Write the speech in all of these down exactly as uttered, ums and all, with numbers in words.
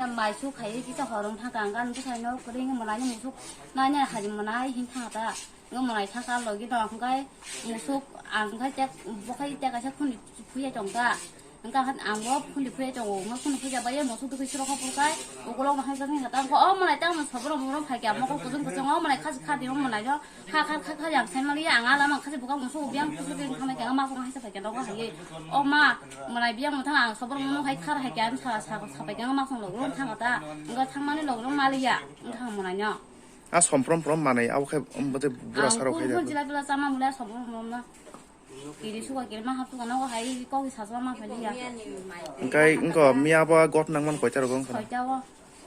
Mai su khai kisa horong thangka ang gan bwsai no kwrwi wng mwnai ni musuk nai nai hai mwnai hin thangka ta. Wng mwnai thangka logi no hwnkhe musuk ang khai tek bokhai tek kaisa khuni phuya tongka. Wngkha khe ang bo khuni phuya tongo wngkha khuni phuya bai musuk dukhi suro kha purkai ukulok no hai jani hata wngkha o mwnai tang sobro mwnai phai kya mokol kuchung kuchung o mwnai khasi khadi o mwnai no. Kha kha kha kha yang sai mali ang ala mang khasi buka musu biang kusu ke khana ke ma song hai sa ke dogo hai. O ma, mwnai biang muthang ang sobor muno hai khar hai ke ang sa sa sa pai ke ma song log rong thang ta. Ngo thang mani log rong mali ya. Thang mwnai no. A somprom prom manai abo khe um bote bura sarok hai. Ang jila bila sama mula sobor muno. Kiri suka kiri ma haptu kana hai ko sa sa ma phali ya. Engkai engko miya ba got nang man koita rogo engkha. Soita o.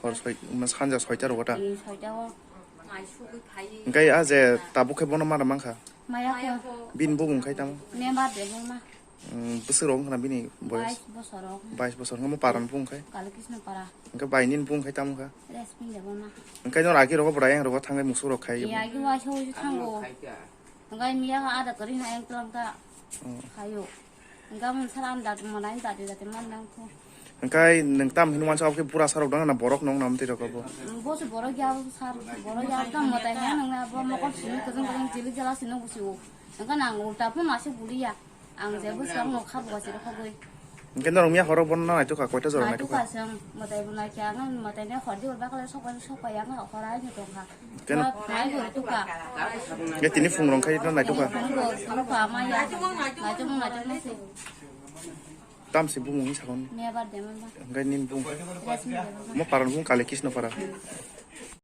Hor soi, mas hanja soita rogo ta. Soita o. Engkai a je tabuk khe bono mana mankha. Maya ko. Bin bugum khai tamo. Member de bung ma. Mm, bwswk rok wngkha na bini boyos? Bais bosor rok. Bais bosor wngkha mo paran bung khai. Kali Krishna para. Engkai bai nin bung khai tamo kha. Respin de bung ma. Engkai nor agi rogo bwrayang rogo thangai musuk rok khai. Ya agi wa so thango. Engkai miya ada kari na yang tlang ta. Oh. Khayo. Engka mun sara am dat mona in dat dat man nang ko. Engkai neng tam hin wansa oke pura sarok dang na borok nong nam tiro ko bo. Bo se borok ya sar borok ya tam mota ya nang na bo mokol sinu kajang kajang jili jala sinu busi o. Engka nang ulta pun nasi buli ya. Ang je busi ang mokha bo sir khogoi. Engke norok miya horok bon na naituk ka koita jora naituk ka. Naituk ka sang mota ibu nai kya ngan mota ne hor di bakal sok sok ya ngan hor ai ni tong kha. Ken- Nai bo tuka. Ya tini phung rong khai na naituk ka. Phung bo tuka ma ya. Naituk mo naituk mo se. Tam se bumung ni sakon. Me bar de ma ba. Engkai nin bung. Yes me de ma. Mo paran bung kale kisno para.